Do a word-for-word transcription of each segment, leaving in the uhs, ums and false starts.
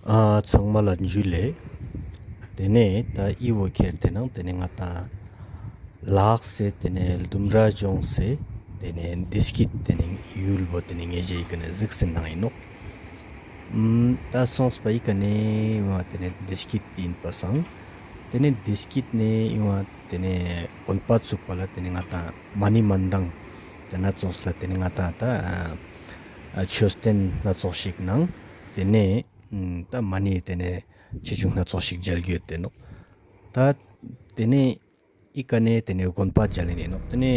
ཨ་ཚང་མ་ལ་འཇུ་ལེ། ཏེ་ནེ་ད་འི་བོ་ཁྱེར་ཏེ་ནང་ཏེ་ནེ་ང་ཏང་ལགས་སེ་ཏེ་ནེ་ལྡུམ་ར་ཇོངས་སེ་ཏེ་ནེ་བདེ་སྐྱིད་ཏེ་ནེ་ཡུལ་བོ་ཏེ་ནེ་ངེ་ཞེ་འི་ཀ་ནེ་གཟིགས་སེ་ནང་ཨིན་ནོག། ཨམ་ད་སོང་སྤ་འི་ཀ་ནེ་ཡོང་བ་ཏེ་ནེ་བདེ་སྐྱིད་ཏེ་ཨིན་པ་སང་། ཏེ་ནེ་བདེ་སྐྱིད་ནེ་ཡོང་བ་ཏེ་ནེ་དགོན་པ་ཚུགས་པ་ལ་ཏེ་ནེ་ང་ཏང་མ་ཎི་མན་དང་ཏེ་ན་ཙོགས་ལ་ཏེ་ནེ་ང་ཏང་ད་ཨ་ཆོས་སྟོན་སྣ་ཚོགས་ཤིག་ནང་ཏེ་ནེ་ཨམ་ད་མ་ཎི་ཏེ་ནེ་ཆེ་ཆུང་སྣ་ཚོགས་ཤིག་མཇལ་རྒྱུ་ཡོད་ཏེ་ནོག། ད་ཏེ་ནེ་འི་ཀ་ནེ་ཏེ་ནེ་དགོན་པ་མཇལ་ལེ་ཨིན་ནོག། ཏེ་ནེ་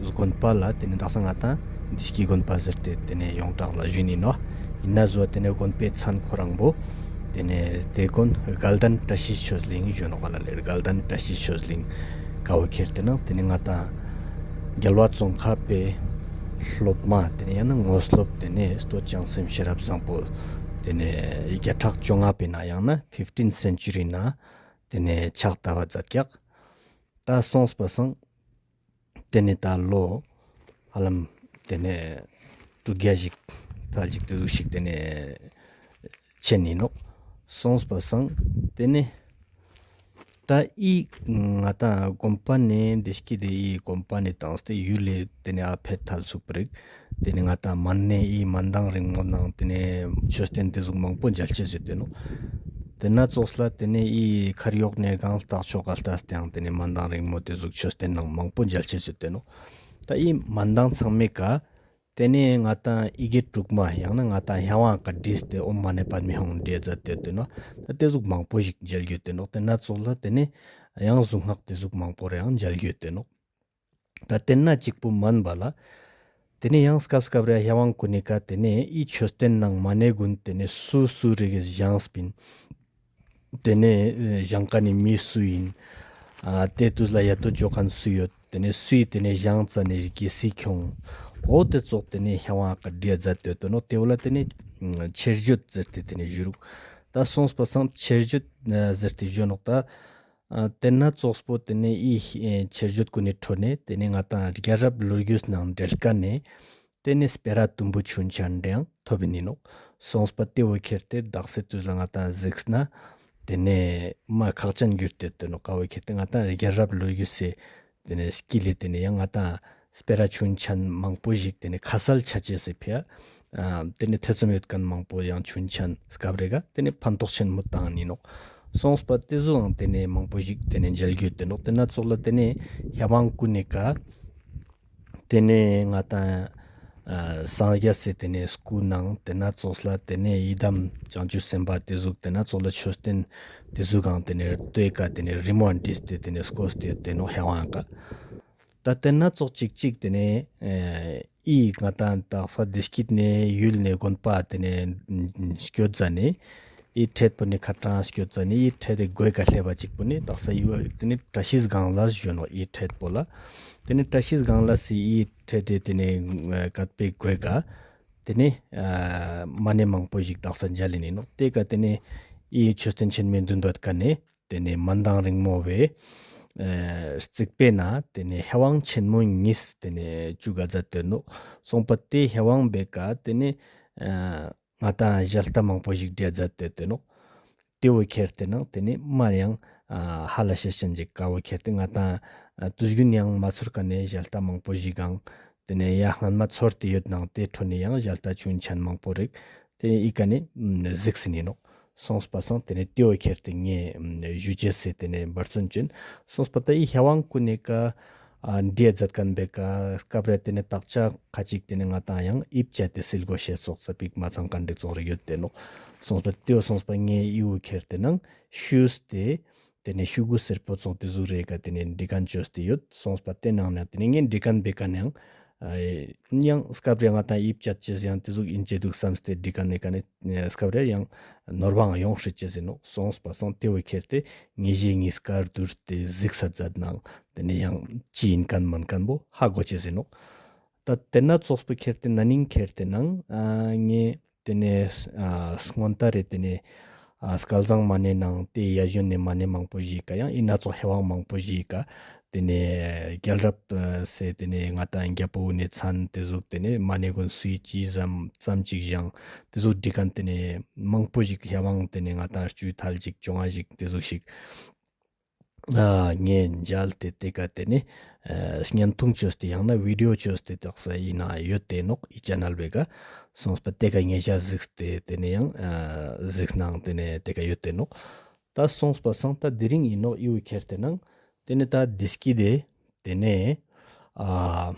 དགོན་པ་ལ་ཏེ་ནེ་དག་ས་ང་ཏང་བདེ་སྐྱིད་དགོན་པ་ཟེར་ཏེ་ཏེ་ནེ་ཡོངས་གྲགས་ལ་ཞུ་ནི་ནོག། ཨིན་ན་ཟུག་ཏེ་ནེ་དགོན་པའི་མཚན་ཁོ་རང་བོ་ཏེ་ནེ་ཏེ་དགོན་དགའ་ལྡན་བཀྲ་ཤིས་ཆོས་གླིང་ཞུ་ནོག་ག་ལ་ལེ། དགའ་ལྡན་བཀྲ་ཤིས་ཆོས་གླིང་ཀ་བོ་ཁྱེར་ཏེ་ནང་ཏེ་ནེ་ང་ཏང་རྒྱལ་བ་ཙོང་ཁ་པའི་སློབ་མ་ཏེ་ནེ་ཡང་ན་དངོས་སློབ་ཏེ་ནེ་སྟོད་བྱང་སེམས་ཤེས་རབ་བཟང་པོ་ཏེ་ནེ་བརྒྱ་ཕྲག་བཅོ་ལྔ་པའི་ནང་ཡང་ན་ཕིཕ་ཊིན་སེན་ཅུ་རི་ནང་ཏེ་ནེ་ཕྱག་བཏབ་པ་མཛད་ཀྱག། ད་སོང་སྤ་སང་ཏེ་ནེ་ད་ལོ་ཧ་ལམ་ཏེ་ནེ་དྲུག་བརྒྱ་ཞིག་ཐལ་ཞིག་ཏེ་ཟུག་ཞིག་ཏེ་ནེ་ཆེན་ཨིན་ནོག། སོང་སྤ་སང་ཏེ་ནེ་ད་འི་ང་ཏང་དགོན་པ་ནེ་བདེ་སྐྱིད་དེ་འི་དགོན་པ་ནེ་བཏང་སྟེ་ཡུལ་ལེ་ཏེ་ནེ་ཨ་ཕེད་ཐལ་ཚུགས་པ་རིག། ཏེ་ནེ་ང་ཏང་མན་ནེ་འི་མན་དང་རིང་མོ་ནང་ཏེ་ནེ་མཆོད་རྟེན་ཏེ་ཟུག་མང་པོ་མཇལ་ཅེས་ཡོད་ཏེ་ནོག། ཏེ་ན་ཙོགས་ལ་ཏེ་ནེ་འི་ཁར་ཡོག་ནེ་གང་ལྟག་ཕྱོགས་ག་ལྟས་ཏེའང་ཏེ་ནེ་མན་དང་རིང་མོ་ཏེ་ཟུག་མཆོད་རྟེན་ནང་མང་པོ་མཇལ་ཅེས་ཡོད་ཏེ་ནོག། ད་འི་མན་དང་ཚང་མའི་ཀ་ཏེ་ནེ་ང་ཏང་ཡི་གེ་དྲུག་མ་ཡང་ན་ང་ཏང་ཧ་ཝང་ཀ་བྲིས་ཏེ་ཨོཾ་མ་ཎི་པདྨེ་ཧཱུྃ་བྲིས་མཛད་དེ་ཡོད་ཏེ་ནོག། ད་ཏེ་ཟུག་མང་པོ་ཞིག་མཇལ་རྒྱུ་ཡོད་ཏེ་ནོག། ཏེ་ན་ཙོགས་ལ་ཏེ་ནེ་ཡང་གཟུངས་སྔགས་ཏེ་ཟུག་མང་པོ་རེའང་མཇལ་རྒྱུ་ཡོད་ཏེ་ནོག། ད་ཏེ་ན་གཅིག་པུ་མན་པ་ལ། ཏེ་ནེ་ཡང་སྐབས་སྐབས་རེ་ཧ་ཝང་ཀུན་ནི་ཀ་ཏེ་ནེ་འི་མཆོད་རྟེན་ནང་མ་ཎི་གུན་ཏེ་ནེ་སུ་སུ་རེ་གི་བཞེངས་པིན། ཏེ་ནེ་ཨེ་བཞེངས་ཀ་ནི་མི་སུ་ཨིན། ཨ་ཏེ་ཏུས་ལ་ཡ་ཏོ་ཅོ་ཁན་སུ་ཡོད། ཏེ་ནེ་སུའི་ཏེ་ནེ་བཞེངས་ཙ་ནེ་རིགས་ཀྱི་སི་ཁྱོང་། འོ་ཏེ་ཙོགས་ཏེ་ནེ་ཧ་ཝང་ཀ་བྲིས་མཛད་དེ་ཡོད་ཏེ་ནོག། ཏེ་བོ་ལ་ཏེ་ནེ་ཨ་མཆོད་བརྗོད་ཟེར་ཏེ་ཏེ་ནེ་ཞུ་རུག། ད་སོང་སྤ་སང་མཆོད་བརྗོད་ཨ་ཟེར་ཏེ་ཞུ་ནོག་ད། ཨ་ཏེ་ན་ཙོགས་པོ་ཏེ་ནེ་འི་ཨེ་མཆོད་བརྗོད་ཀུན་ནི་ཁྲོད་ནེ་ཏེ་ནེ་ང་ཏང་རྒྱལ་རབས་ལོ་རྒྱུས་ནང་འབྲེལ་ཀ་ནེ་ཏེ་ནེ་སྤེ་ར་དུམ་བུ་ཆུན་ཆན་རེའང་ཐོབ་ཨིན་ནོག། སོང་སྤ་ཏེ་བོ་ཁྱེར་ཏེ་དག་ས་ཏུས་ལ་ང་ཏང་གཟིགས་ན་ཏེ་ནེ་མ་ཁག་ཅན་གྱུར་ཏེ་ཡོད་ཏེ་ནོག། ཀ་བོ་ཁྱེར་ཏེ་ང་ཏང་རྒྱལ་རབས་ལོ་རྒྱུས་སི་ཏེ་ནེ་སྐྱིལ་ལེ་ཏེ་ནེ་ཡང་ང་ཏང་སྤེ་ར་ཆུན་ཆན་མང་པོ་ཞིག་ཏེ་ནེ་ཁ་གསལ་ཆ་ཅེས་སི་ཕི་ཡ། ཨ་ཏེ་ནེ་ཐེ་ཚོམ་ཡོད་ཁན་མང་པོ་ཡང་ཆུན་ཆན་སྐབས་རེ་ག་ཏེ་ནེ་ཕན་ཐོགས་ཆེན་མོ་ཏང་ཨིན་ནོག། སོང་སྤ་ཏེ་ཟུག་ཡང་ཏེ་ནེ་མང་པོ་ཞིག་ཏེ་ནེ་མཇལ་རྒྱུ་ཡོད་ཏེ་ནོག། ཏེ་ན་ཙོགས་ལ་ཏེ་ནེ་ཧ་ཝང་ཀུན་ནི་ཀ་ཏེ་ནེ་ང་ཏང་ཨ་སངས་རྒྱས་སི་ཏེ་ནེ་སྐུ་ནང་ཏེ་ན་ཙོགས་ལ་ཏེ་ནེ་ཡི་དམ་བྱང་ཆུབ་སེམས་དཔའ་ཏེ་ཟུག་ཏེ་ན་ཙོགས་ལ་མཆོད་རྟེན་ཏེ་ཟུག་གང་ཏེ་ནེ་ལྟོས་ཀ་ཏེ་ནེ་རི་མོ་བྲིས་ཏེ་ཏེ་ནེ་སྐོས་ཏེ་ཡོད་ཏེ་ནོག་ཧ་ཝང་ཀ། ད་ཏེ་ན་ཙོགས་ཅིག་ཅིག་ཏེ་ནེ་ཨེ་འི་ང་ཏང་དག་ས་བདེ་སྐྱིད་ནེ་ཡུལ་ནེ་དགོན་པ་ཏེ་ནེ་སྐྱོད་ཟ་ནེ་འི་ཁྲེད་པོ་ནེ་ཁ་ཏང་སྐྱོད་ཟ་ནེ་འི་ཁྲེད་དེ་གོས་ཀ་ལེབ་བ་ཅིག་པོ་ནེ་དག་ས་ཡུལ་ཏེ་ནེ་བཀྲ་ཤིས་སྒང་ལ་ཞུ་ནོག། འི་ཁྲེད་པོ་ལ་ཏེ་ནེ་བཀྲ་ཤིས་སྒང་ལ་སི་འི་ཁྲེད་དེ་ཏེ་ནེ་ཀད་པེ་གོས་ཀ་ཏེ་ནེ་ཨ་མ་ཎི་མང་པོ་ཞིག་དག་ས་མཇལ་ལེ་ཨིན་ནོག། ཏེ་ཀ་ཏེ་ནེ་འི་མཆོད་རྟེན་ཆེན་མོའི་མདུན་བོད་ཀ་ནེ་ཏེ་ནེ་མན་དང་རིང་མོ་བོའི་ཨེ་རྩིག་པའི་ནང་ཏེ་ནེ་ཧ་ཝང་ཆེན་མོ་ཉིས་ཏེ་ནེ་བཅུག་ག་མཛད་དེ་ནོག། སོང་སྤ་ཏེ་ཧ་ཝང་བོའི་ཀ་ཏེ་ནེ་ཨ་ང་ཏང་ཞལ་ཏ་མང་པོ་ཞིག་བྲིས་མཛད་དེ་ཡོད་ཏེ་ནོག། ཏེ་བོ་ཁྱེར་ཏེ་ནང་ཏེ་ནེ་མ་ཡང་ཨ་ཧ་ལ་ཤེས་ཅན་ཅིག་ཀ་བོ་ཁྱེར་ཏེ་ང་ཏང་ཨ་ཏུས་གྱུན་ཡང་མ་ཚོར་ཀ་ནེ་ཞལ་ཏ་མང་པོ་ཞིག་གང་ཏེ་ནེ་ཡ་སྔན་མ་ཚོར་ཏེ་ཡོད་ནང་ཏེ་ཁྲོད་ནེ་ཡང་ཞལ་ཏ་ཆུན་ཆན་མང་པོ་རིག་ཏེ་ནེ་འི་ཀ་ནེ་གཟིགས་སེ་ཨིན་ནོག། སོང་སྤ་སང་ཏེ་ནེ་ཏེ་བོ་ཁྱེར་ཏེ་ངས་ཞུ་ཅེས་སི་ཏེ་ནེ་འབད་བརྩོན་ཅོ་ཨིན། སོང་སྤ་ད་འི་ཧ་ཝང་ཀུན་ནི་ཀ་ཨ་བྲིས་མཛད་ཁན་བོའི་ཀ་སྐབས་རེ་ཏེ་ནེ་དག་ཆ་ཁ་ཅིག་ཏེ་ནེ་ང་ཏང་ཡང་ཨིབ་ཅ་ཏེ་སིལ་གོས་ཤེས་སོགས་ས་པིག་མ་ཚང་ཀ་འདྲ་ཙོགས་རིག་ཡོད་ཏེ་ནོག། སོང་སྤ་ཏེ་བོ་སོང་སྤ་ངས་འི་བོ་ཁྱེར་ཏེ་ནང་ཤུས་ཏེ་ཏེ་ནེ་ཤུ་གུ་སེར་པོ་ཙོགས་ཏེ་ཟུག་རེ་ཀ་ཏེ་ནེ་འབྲི་ཁན་ཅོས་ཏེ་ཡོད། སོང་སྤ་ཏེ་ནང་ནེ་ཏེ་ནེ་ངས་འབྲི་ཁན་བོའི་ཀ་ནེ་ཡང་ཨ་ཡང་སྐབས་རེ་ང་ཏང་ཨིབ་ཅ་ཅེས་ཡང་ཏེ་ཟུག་ཨིན་ཅེ་དུག་སམ་སྟེ་འབྲི་ཁན་ནི་ཀ་ནེ་སྐབས་རེ་ཡང་ནོར་བའང་ཡོང་སྲིད་ཅེས་ཨིན་ནོག། སོང་སྤ་སང་ཏེ་བོ་ཁྱེར་ཏེ་ངེས་ཤེས་ངེས་སྐར་དུར་ཏེ་གཟིགས་ས་མཛད་ནང་ཏེ་ནེ་ཡང་ཅི་ཨིན་ཁན་མན་ཁན་བོ་ཧ་གོ་ཅེས་ཨིན་ནོག། ད་ཏེ་ན་ཙོགས་པོ་ཁྱེར་ཏེ་ན་ནིང་ཁྱེར་ཏེ་ནང་ཨ་ངས་ཏེ་ནེ་ཨ་སྔོན་ལྟར་རེ་ཏེ་ནེ་ ཨ་སྐལ་བཟང་མ་ཎི་ནང་ཏེ་ཡ་ཞོན་ནེ་མ་ཎི་མང་པོ་ཞིག་ག་ཡང་ཨི་ན་ཚོགས་ཧེ་ཝང་མང་པོ་ཞིག་ག་ཏེ་ནེ་རྒྱལ་རབས་སེ་ཏེ་ནེ་ང་ཏང་རྒྱལ་པོ་ནེ་ཚན་ཏེ་ཟུག་ཏེ་ནེ་མ་ཎི་གུན་སུའི་ཅི་ཙམ་ཙམ་ཅིག་བཞེངས་ཏེ་ཟུག་བྲི་ཁན་ཏེ་ནེ་མང་པོ་ཞིག་ཧེ་ཝང་ཏེ་ནེ་ང་ཏང་བཅུ་ཐལ་ཅིག་བཅོ་ལྔ་ཞིག་ཏེ་ཟུག་ཞིག་ཨ་ངས་མཇལ་ཏེ་ཏེ་ཀ་ཏེ་ནེ་ཨ་བརྙན་ཐུང་བཅོས་ཏེ་ཡང་ན་བི་ཌི་ཡོ་བཅོས་ཏེ་དག་ས་ཨི་ན་ཡོད་དེ་ནོག་ཨི་ཆེ་ནལ་བེ་ཀ་སོང་པ་ཏེ་ཀ་ཉེ་ཞ་གཟིགས་ཏེ་ཏེ་ནེ་ཡང་ཨ་གཟིགས་ནང་ཏེ་ནེ་ཏེ་ཀ་ཡོད་དེ་ནོག། ད་སོང་པ་སང་ད་དེ་རིང་ཨིན་ནོག་ཨི་བོ་ཁྱེར་ཏེ་ནང་ཏེ་ནེ་ད་བདེ་སྐྱིད་དེ་ཏེ་ནེ་ཨ་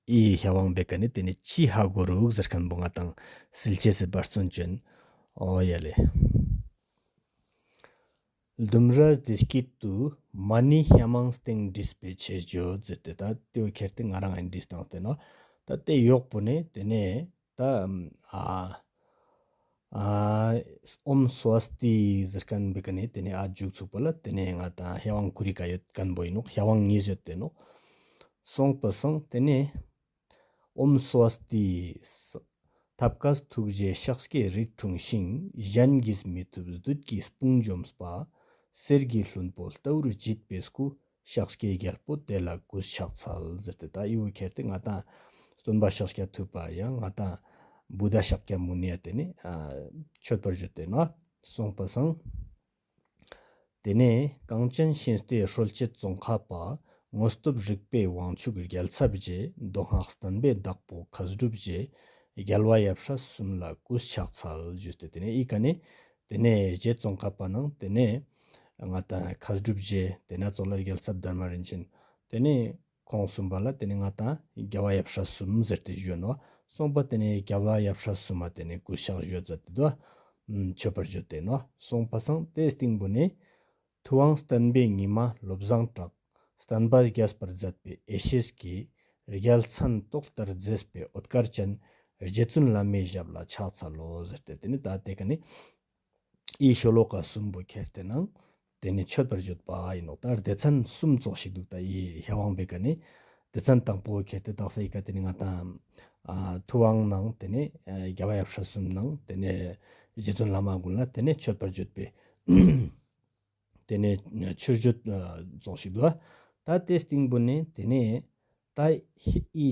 ཨི་ཧེ་ཝང་བེ་ཀ་ནེ་ཏེ་ནེ་ཅི་ཧ་གོ་རུག་ཟེར་ཁན་བོ་ང་ཏང་སིལ་ཅེས་སི་འབད་བརྩོན་ཅོ་ཨིན། འོ་ཡ་ལེ། ལྡུམ་ར་བདེ་སྐྱིད་དུ་མ་ཎི་ཧེ་མང་སྟེང་བྲིས་པའི་ཆེ་བརྗོད་ཟེར་ཏེ་ད་ཏེ་བོ་ཁྱེར་ཏེ་ང་རང་ཨིན་བྲིས་སྟངས་ཏེ་ནོག། ད་ཏེ་ཡོག་པོ་ནེ་ཏེ་ནེ་ད་ཨ་ཨ་ཨོཾ་སྭ་སྟི་ཟེར་ཁན་བེ་ཀ་ནེ་ཏེ་ནེ་ཨ་མཇུག་ཚུགས་པ་ལ་ཏེ་ནེ་ང་ཏང་ཧེ་ཝང་ཁུ་རི་ཀ་ཡོད་ཁན་བོ་ཨིན་ནོག། ཧེ་ཝང་ཉིས་ཡོད་དེ་ནོག། སོང་པ་སང་ཏེ་ནེ་ཨོཾ་སྭ་སྟི། ཐབས་མཁས་ཐུགས་རྗེས་ཤཱཀྱའི་རིགས་འཁྲུངས་ཤིང་། གཞན་གྱིས་མི་ཐུབ་བདུད་ཀྱི་དཔུང་འཇོམས་པ། གསེར་གྱི་ལྷུན་པོ་ལྟ་བུར་བརྗིད་པའི་སྐུ། ཤཱཀྱའི་རྒྱལ་པོ་དེ་ལ་གུས་ཕྱག་འཚལ་ཟེར་ཏེ་ད་ཨི་བོ་ཁྱེར་ཏེ་ང་ཏང་སྟོན་པ་ཤཱཀྱ་ཐུབ་པ་ཡང་ང་ཏང་བུདྡྷ་ཤཱཀྱ་མུ་ནི་ཡ་ཏེ་ནེ་ཨ་མཆོད་པར་བརྗོད་དེ་ནོག། སོང་པ་སང་ཏེ་ནེ་གངས་ཅན་ཤིང་རྟའི་སྲོལ་འབྱེད་ཙོང་ཁ་པ། དངོས་སྟོབས་རིག་པའི་དབང་ཕྱུག་རྒྱལ་ཚབ་རྗེ། མདོ་སྔགས་བསྟན་པའི་བདག་པོ་མཁས་གྲུབ་རྗེ། རྒྱལ་བ་ཡབ་སྲས་གསུམ་ལ་གུས་ཕྱག་འཚལ་ཞུས་ཏེ་ཏེ་ནེ་ཨི་ཀ་ནེ་ཏེ་ནེ་རྗེ་ཙོང་ཁ་པ་ནང་ཏེ་ནེ་ང་ཏང་མཁས་གྲུབ་རྗེ་ཏེ་ན་ཙོགས་ལ་རྒྱལ་ཚབ་དར་མ་རིན་ཆེན་ཏེ་ནེ་ཁོང་གསུམ་པ་ལ་ཏེ་ནེ་ང་ཏང་རྒྱལ་བ་ཡབ་སྲས་གསུམ་ཟེར་ཏེ་ཞུ་ནོག། སོང་པ་ཏེ་ནེ་རྒྱལ་བ་ཡབ་སྲས་གསུམ་མ་ཏེ་ནེ་གུས་ཕྱག་ཞུ་མཛད་དེ་དུག། མཆོད་པར་བརྗོད་དེ་ནོག། སོང་པ་སང་ཏེ་སྟིང་བོ་ནེ་ཐུབ་དབང་བསྟན་པའི་ཉི་མ་བློ་བཟང་གྲགས། བསྟན་པ་རྒྱས་པར་མཛད་པའི་ཡེ་ཤེས་ཀྱི། རྒྱལ་མཚན་ཏོག་ལྟར་མཛེས་པའི་འོད་དཀར་ཅན། རྗེ་བཙུན་བླ་མའི་ཞབས་ལ་ཕྱག་འཚལ་ལོ་ཟེར་ཏེ་ཏེ་ནེ་ད་ཏེ་ཀ་ནེ་ཨི་ཤོ་ལོ་ཀ་གསུམ་པོ་ཁྱེར་ཏེ་ནང་ཏེ་ནེ་མཆོད་པར་བརྗོད་པ་ཨིན་ནོག། ད་སྡེ་ཚན་གསུམ་ཙོགས་ཤིག་དུག། ད་ཨི་ཧེ་ཝང་བེ་ཀ་ནེ་སྡེ་ཚན་དང་པོ་ཁྱེར་ཏེ་དག་ས་ཨི་ཀ་ཏེ་ནེ་ང་ཏང་ཨ་ཐུབ་དབང་ནང་ཏེ་ནེ་ཨ་རྒྱལ་བ་ཡབ་སྲས་གསུམ་ནང་ཏེ་ནེ་རྗེ་བཙུན་བླ་མ་གུན་ལ་ཏེ་ནེ་མཆོད་པར་བརྗོད་པའི་ཏེ་ནེ་མཆོད་བརྗོད་ཙོགས་ཤིག་དུག། ད་ཏེ་སྟིང་བོ་ནེ་ཏེ་ནེ་ད་ཨི་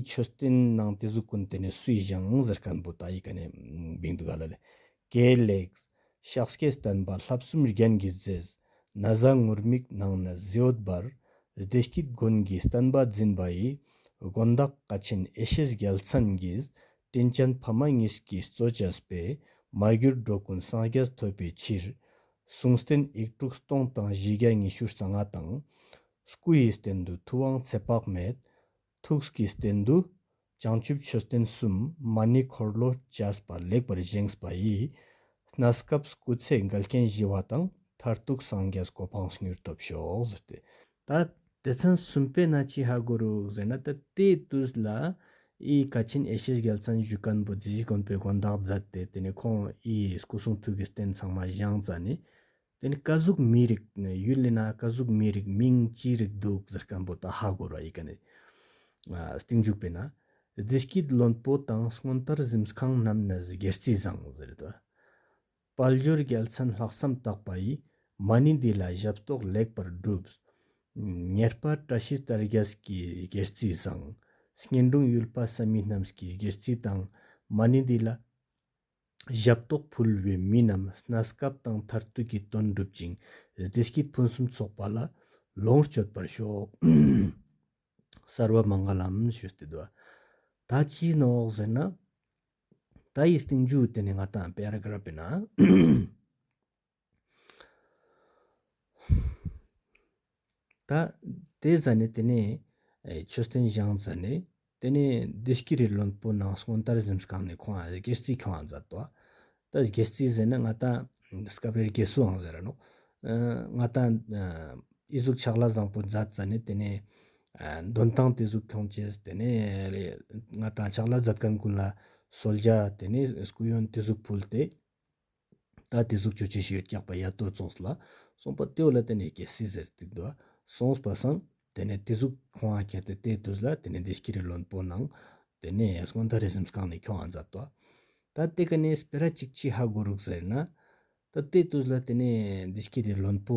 མཆོད་རྟེན་ནང་ཏེ་ཟུག་གུན་ཏེ་ནེ་སུའི་བཞེངས་ཟེར་ཁན་བོ་ད་ཨི་ཀ་ནེ་བིང་དུག་ག་ལ་ལེ། དགེ་ལེགས། ཤཱཀྱའི་བསྟན་པ་བསླབ་གསུམ་རྒྱན་གྱིས་མཛེས། ན་བཟའ་ངུར་སྨྲིག་ནང་ན་གཟི་འོད་འབར། བདེ་སྐྱིད་མགོན་གྱི་བསྟན་པ་འཛིན་པ་ཡི། དགོན་བདག་དཀའ་ཆེན་ཡེ་ཤེས་རྒྱལ་མཚན་གྱིས། དྲིན་ཅན་ཕ་མ་གཉིས་ཀྱིས་གཙོ་བྱས་པའི། མ་གྱུར་འགྲོ་ཀུན་སངས་རྒྱས་ཐོབ་པའི་ཕྱིར། གསུང་རྟེན་ཡིག་དྲུག་སྟོང་དང་བཞི་བརྒྱ་ཉི་ཤུ་རྩ་ལྔ་དང་། སྐུ་ཡི་རྟེན་དུ་ཐུབ་དབང་ཚེ་དཔག་མེད། ཐུགས་ཀྱི་རྟེན་དུ་བྱང་ཆུབ་མཆོད་རྟེན་གསུམ་མ་ཎི་འཁོར་ལོ་བཅས་པ་ལེགས་པར་བཞེངས་པ་ཡིས། གནས་སྐབས་སྐུ་ཚེ་འགལ་རྐྱེན་ཞི་བ་དང་། མཐར་ཐུག་སངས་རྒྱས་གོ་འཕང་མྱུར་ཐོབ་ཤོག་ཟེར་ཏེ། ད་སྡེ་ཚན་གསུམ་པའི་ནང་ཅི་ཧ་གོ་རུག་ཟེར་ན་ད་ཏེ་དུས་ལ་ཨི་དཀའ་ཆེན་ཡེ་ཤེས་རྒྱལ་མཚན་ཞུ་ཁན་བོ་ཏེ་ཟུག་དགོན་པའི་དགོན་བདག་མཛད་དེ་ཏེ་ནེ་ཁོང་ཨི་སྐུ་གསུང་ཐུགས་ཀྱི་རྟེན་ཚང་མ་བཞེངས་ཙ་ནེ། ཏེ་ནེ་ཀ་ཟུག་མི་རིགས་ཡུལ་ལི་ནང་ཀ་ཟུག་མི་རིགས་མིང་ཅི་རིགས་དུག་ཟེར་ཁན་བོ་ད་ཧ་གོ་རུག་ཨི་ཀ་ནེ། ཨ་སྟིང་མཇུག་པའི་ནང་བདེ་སྐྱིད་བློན་པོ་དང་། སྔོན་ལྟར་གཟིམས་ཁང་རྣམས་ནི་དགེ་རྩིས་བཟང་ཟེར་དོ། དཔལ་འབྱོར་རྒྱལ་མཚན་ལྷག་བསམ་དག་པ་ཡིས། མ་ཎི་འདི་ལ་ཞབས་ཏོག་ལེགས་པར་བསྒྲུབས། གཉེར་པ་བཀྲ་ཤིས་དར་རྒྱས་ཀྱི་དགེ་རྩིས་བཟང་། གཉེན་དྲུང་ཡུལ་པ་བསམ་ཡས་རྣམས་ཀྱི་དགེ་རྩིས་དང་། མ་ཎི་འདི་ལ་ཞབས་ཏོག་ཕུལ་བའི་མི་རྣམས་གནས་སྐབས་དང་མཐར་ཐུག་གི་དོན་འགྲུབ་ཅིང་། བདེ་སྐྱིད་ཕུན་སུམ་ཚོགས་པ་ལ་ལོངས་སྤྱོད་པར་ཤོག། སརྦ་མངྒ་ལམ་ཞུས་ཏེ་དུག། ད་ཅི་ནོག་ཟེར་ན། ད་ཨི་སྟིང་མཇུག་ཏེ་ནེ་ང་ཏང་པེ་ར་གྲཱཕ་ཨིན་ན། ད་ཏེ་ཟ་ནེ་ཏེ་ནེ་ཨེ་མཆོད་རྟེན་བཞེངས་ཟ་ནེ་ཏེ་ནེ་བདེ་སྐྱིད་རི་བློན་པོ་ནང་སྔོན་ལྟར་གཟིམས་ཁང་ནེ་ཁོང་ཨ་དགེ་རྩིས་ཁྱོང་ཨ་མཛད་དོ། ད་དགེ་རྩིས་ཟེར་ན་ང་ཏང་སྐབས་རེ་དགེ་སུའང་ཟེར་ར་ནོག། ཨ་ང་ཏང་ཨ་ཨི་ཟུག་ཕྱག་ལས་བཟང་པོ་མཛད་ཟ་ནེ་ཏེ་ནེ་ཨ་འདོན་ཐང་ཏེ་ཟུག་ཁྱོང་ཅེས་ཏེ་ནེ་ང་ཏང་ཕྱག་ལས་མཛད་ཁན་གུན་ལ་གསོལ་ཇ་ཏེ་ནེ་སྐུ་ཡོན་ཏེ་ཟུག་ཕུལ་ཏེ། ད་ཏེ་ཟུག་ཅོ་ཅེས་ཤིག་ཡོད་ཀྱག་པ་ཡ་ཏོ་ཙོགས་ལ་སོང་པ་ཏེ་བོ་ལ་ཏེ་ནེ་དགེ་རྩིས་ཟེར་ཏེ་དུག། སོང་པ་སང་ཏེ་ནེ་ཏེ་ཟུག་ཁོང་ང་ཁྱེར་ཏེ་ཏེ་དུས་ལ་ཏེ་ནེ་བདེ་སྐྱིད་རི་བློན་པོ་ནང་ཏེ་ནེ་སྔོན་ལྟར་རི་གཟིམས་ཁང་ནེ་ཁྱོང་ང་མཛད་དོ། ད་ཏེ་ཀ་ནེ་སྤེ་ར་ཅིག་ཅི་ཧ་གོ་རུག་ཟེར་ན། ད་དེ་དུས་ལ་དེ་ནས་བདེ་སྐྱིད་རི་བློན་པོ་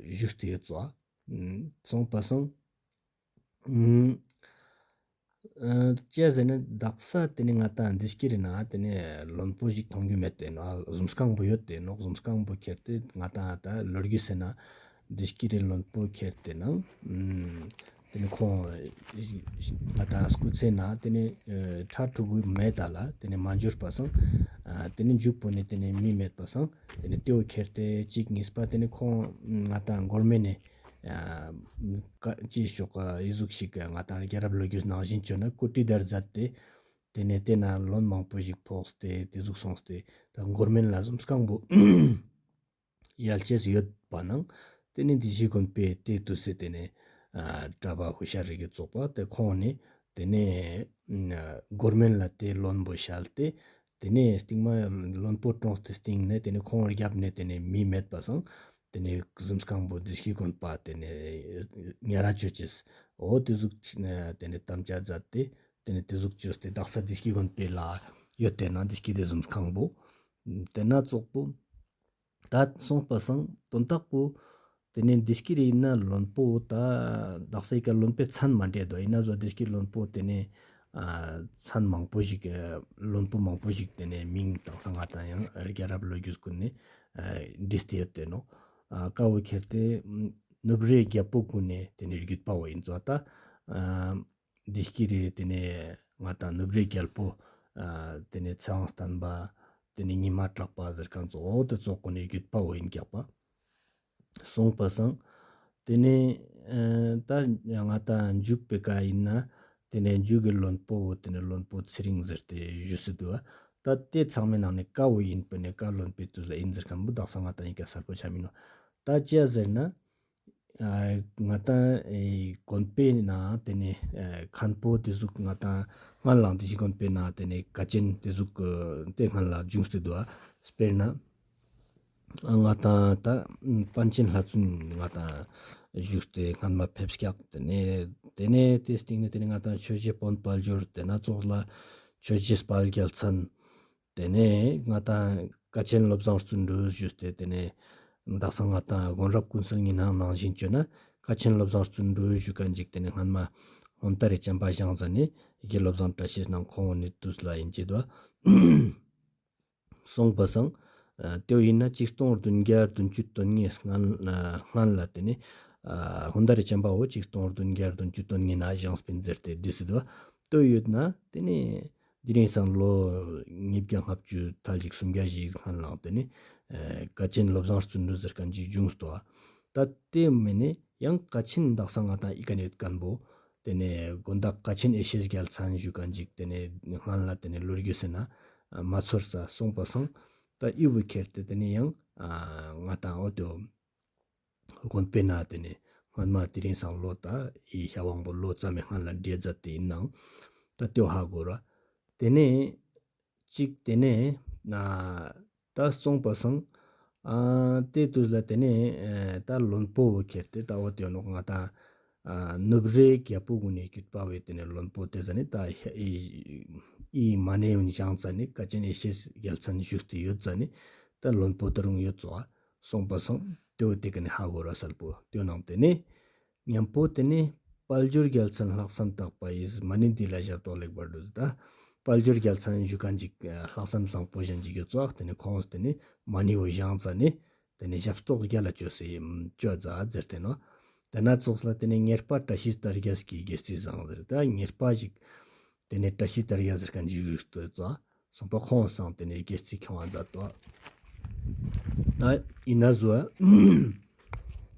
བཞུགས་ཏེ་ཡོད་ཙོག་ཨ། སོང་པ་སང་། ཨ་ཅི་ཟེར་ན་དག་ས་དེ་ནས་ང་ཏང་བདེ་སྐྱིད་རི་ན་དེ་ནས་བློན་པོ་ཞིག་མཐོང་རྒྱུ་མེད་དེ་ནོག་གཟིམ་ཁང་པོ་ཡོད་དེ་ནོག་གཟིམ་ཁང་པོ་ཁྱེར་ཏེ་ང་ཏང་ད་ལོ་རྒྱུས་ཟེར་ན་བདེ་སྐྱིད་རི་བློན་པོ་ཁྱེར་ཏེ་ནང་། ཨ། དེ་ནས་ཁོང་ང་ཏང་སྐུ་ཚེ་ན་དེ་ནས་ཨ་ཁྲ་ཕྲུ་གུ་མེད་ད་ལ་དེ་ནས་མ་འབྱོར་པ་སང་། ཨ། དེ་ནས་མཇུག་པོ་ནས་དེ་ནས་མི་མེད་པ་སང་དེ་ནས་དེའོ་ཁྱེར་ཏེ་གཅིག་གཉིས་པ་དེ་ནས་ཁོང་ང་ཏང་མགོ་མེ་ནས་ཨ་ཀ་ཅི་ཞོག་ཨི་ཟུག་ཞིག་ང་ཏང་རྒྱལ་རབས་ལོ་རྒྱུས་ནང་བཞིན་བཅོས་ན་ཀུ་ཊི་དར་མཛད་དེ་དེ་ནས་དེ་ན་བློན་མང་པོ་ཞིག་ཕོགས་ཏེ་དེ་ཟུག་སོང་སྟེ་ད་མགོ་མེ་ལ་གཟིམ་ཁང་པོ་ཡལ་ཅེས་ཡོད་པ་ནང་། དེ་ནས་བདེ་སྐྱིད་དགོན་པའི་དེ་དུས་སེ་དེ་ནས་ཨ་གྲྭ་པ་ཧུ་ཤར་རི་གི་ཚོགས་པ་དེ་ཁོང་ནས་དེ་ནས་ཨ་མགོ་མེ་ལ་དེ་བློན་པོ་བཤལ་ཏེ་དེ་ནས་སྟིང་མ་བློན་པོ་བཀྲོངས་ཏེ་སྟིང་ནས་དེ་ནས་ཁོང་རྒྱབ་ནས་དེ་ནས་མི་མེད་པ་སང་དེ་ནས་གཟིམ་ཁང་པོ་བདེ་སྐྱིད་དགོན་པ་དེ་ནས་ཉར་ར་བཅོ་ཅེས་འོ་དེ་ཟུག་དེ་ནས་དམ་བཅའ་མཛད་དེ་དེ་ནས་དེ་ཟུག་བཅོས་ཏེ་དག་ས་བདེ་སྐྱིད་དགོན་པའི་ལ་ཡོད་དེ་ན་བདེ་སྐྱིད་དེ་གཟིམ་ཁང་པོ་དེ་ན་ཙོག་པོ། ད་སོང་པ་སང་དོན་དག་པོ་དེ་ནས་བདེ་སྐྱིད་རི་ན་བློན་པོ་ད་དག་ས་ཡི་ཀ་བློན་པོའི་མཚན་མ་འདྲེས་དོ་ཡིན་ན་བཟོ་བདེ་སྐྱིད་བློན་པོ་དེ་ནས་ཨ་མཚན་མང་པོ་ཞིག་ཨ་བློན་པོ་མང་པོ་ཞིག་དེ་ནས་མིང་དག་ས་ང་ཏང་ཡང་རྒྱལ་རབས་ལོ་རྒྱུས་ཀུན་ནས་ཨ་བྲིས་ཏེ་ཡོད་དེ་ནོག་ཨ་ཀ་བོ་ཁྱེར་ཏེ་ནུབ་རའི་རྒྱལ་པོ་ཀུན་ནས་དེ་ནས་བརྒྱུད་པ་བོ་ཡིན་ཙོག་ད་ཨ་བདེ་སྐྱིད་རི་དེ་ནས་ང་ཏང་ནུབ་རའི་རྒྱལ་པོ་ཨ་དེ་ནས་ཚེ་དབང་བརྟན་པ། དེ་ནས་ཉི་མ་གྲགས་པ་ཟེར་མཁན་ཙོགས་འོ་དེ་ཙོགས་ཀུན་ནས་བརྒྱུད་པ་བོ་ཡིན་ཀྱག་པ། སོང་པ་སང་། དེ་ནས་ཨ་ད་ང་ཏང་མཇུག་པའི་ཀ་ཡིན་ན་དེ་ནས་མཇུག་གི་བློན་པོ་བོ་དེ་ནས་བློན་པོ་ཚེ་རིང་ཟེར་ཏེ་ཞུས་སེ་འདུག་ད་དེ་ཚང་མའི་ནང་ནས་ཀ་བོ་ཡིན་པ་ནས་ཀ་བློན་པོའི་དུས་ལ་ཡིན་ཟེར་མཁན་པོ་དག་ས་ང་ཏང་ཡི་ཀ་གསལ་པོ་ཆ་མིན་ནོག་ད་ཅི་ཟེར་ན། ཨ་ང་ཏང་ཨེ་དགོན་པའི་ནང་དེ་ནས་ཨ་མཁན་པོ་དེ་ཟུག་ང་ཏང་སྔན་ལ་བདེ་སྐྱིད་དགོན་པའི་ནང་དེ་ནས་དཀའ་ཆེན་དེ་ཟུག་དེ་སྔན་ལ་བྱུང་སྟེ་འདུག་ཨ། དཔེར་ན་ཨ་ང་ཏང་ད་པཎ་ཆེན་ལྷ་བཙུན་ང་ཏང་བཞུགས་ཏེ་སྔན་མ་ཕེབས་ཀྱག་དེ་ནས་དེ་ནས་དེ་སྟིང་ནས་དེ་ནས་ང་ཏང་ཆོས་རྗེ་དཔོན་དཔལ་འབྱོར་དེ་ན་ཙོགས་ལ་ཆོས་རྗེ་དཔལ་རྒྱལ་མཚན། དེ་ནས་ང་ཏང་ཀ་ཆེན་བློ་བཟང་བརྩོན་འགྲུས་ཞུས་ཏེ་དེ་ནས་དག་ས་ང་ཏང་དགོན་རབས་ཀུན་གསལ་ཉི་སྣང་ནང་བཞིན་བཅོས་ན་ཀ་ཆེན་བློ་བཟང་བརྩོན་འགྲུས་ཞུ་མཁན་ཅིག་དེ་ནས་སྔན་མ་ཧོན་ཏ་རི་བྱམས་པ་བཞེངས་ཙ་ནས་ཡི་གེ་བློ་བཟང་བཀྲ་ཤིས་ནང་ཁོང་ནི་དུས་ལ་ཡིན་ཅེས་དོ། སོང་པ་སང་། ཨ་དེ་བོ་ཡིན་ན་ཆིག་སྟོང་བདུན་བརྒྱ་བདུན་ཅུ་དོན་ལྔའི་སྔན་ཨ་སྔན་ལ་དེ་ནས་ཨ་ཧོན་ཏ་རི་བྱམས་པ་བོ་ཆིག་སྟོང་བདུན་བརྒྱ་བདུན་ཅུ་དོན་ལྔའི་ནང་བཞེངས་པིན་ཟེར་ཏེ་བྲིས་སེ་འདུག་དེ་བོ་ཡོད་ན་དེ་ནས་དེ་རིང་སང་ལོ་ཉིས་བརྒྱ་ལྔ་བཅུ་ཐལ་ཅིག་སུམ་བརྒྱ་ཞིག་སྔན་ལ་དེ་ནས་ཨ་ཀ་ཆེན་བློ་བཟང་བརྩོན་འགྲུས་ཟེར་མཁན་ཅིག་བྱུང་སྟོ། ད་དེ་མིན་ནས་ཡང་ཀ་ཆེན་དག་ས་ང་ཏང་ཨི་ཀ་ནས་ཡོད་མཁན་པོ། དེ་ནས་དགོན་བདག་ཀ་ཆེན་ཡེ་ཤེས་རྒྱལ་མཚན་ཞུ་མཁན་ཅིག་དེ་ནས་སྔན་ལ་དེ་ནས་ལོ་རྒྱུས་ཟེར་ན་མ་ཚོར་ས་སོང་པ་སང་། ད་ཨི་བོ་ཁྱེར་ཏེ་དེ་ནས་ཡང་ཨ་ང་ཏང་འོ་དེ་བོ་དགོན་པའི་ནང་དེ་ནས་སྔན་མ་དེ་རིང་སང་ལོ་ད་ཨི་ཤ་དབང་པོ་ལོ་ཙམ་མའི་སྔན་ལ་འདྲེས་མཛད་དེ་ཡིན་ནང་ད་དེ་བོ་ཧ་གོ་ར། དེ་ནས་ཅིག་དེ་ནས་ན་ད་སོང་པ་སང་། ཨ་དེ་དུས་ལ་དེ་ནས་ཨ་ད་བློན་པོ་བོ་ཁྱེར་ཏེ་ད་འོ་དེ་ནོག་ང་ཏང་ཨ་ནུབ་རའི་རྒྱལ་པོ་ཀུན་ནས་བརྒྱུད་པ་བོའི་དེ་ནས་བློན་པོ་དེ་ཟ་ནས་ད་ཧ་ཨི་ཨི་མ་ཎི་ཡོན་བཞེངས་ཙ་ནས་ཀ་ཆེན་ཡེ་ཤེས་རྒྱལ་མཚན་བཞུགས་ཏེ་ཡོད་ཙ་ནས་ད་བློན་པོ་ད་རུང་ཡོད་ཙོག་སོང་པ་སང་དེ་བོ་དེ་ཀ་ནས་ཧ་གོ་ར་གསལ་པོ་དེ་ནང་དེ་ནས། མཉམ་པོ་དེ་ནས་དཔལ་འབྱོར་རྒྱལ་མཚན་ལྷག་བསམ་དག་པ་ཡིས་མ་ཎི་འདི་ལ་ཞབས་ཏོག་ལེགས་པར་བསྒྲུབས། ད་དཔལ་འབྱོར་རྒྱལ་མཚན་ཞུ་མཁན་ཅིག་ལྷག་བསམ་བཟང་པོ་གཞན་ཅིག་ཡོད་ཙོག་དེ་ནས་ཁོང་དེ་ནས་མ་ཎི་བོ་བཞེངས་ཙ་ནས་དེ་ནས་ཞབས་ཏོག་རྒྱལ་ལ་བཅོས་སེ་བཅོ་མཛད་ཟེར་ཏེ་ནོག་དེ་ན་ཙོགས་ལ་དེ་ནས་ཉེར་པ་བཀྲ་ཤིས་དར་རྒྱས་ཀྱི་དགེ་རྩིས་བཟང་ཟེར། ད་ཉེར་པ་ཞིག་དེ་ནས་བཀྲ་ཤིས་དར་རྒྱས་ཟེར་མཁན་ཞིག་ཡོད་ཙོག་སོང་པ་ཁོང་སང་དེ་ནས་དགེ་རྩིས་ཁྱོང་བ་མཛད་དོ། ད་ཡིན་ན་བཟོ།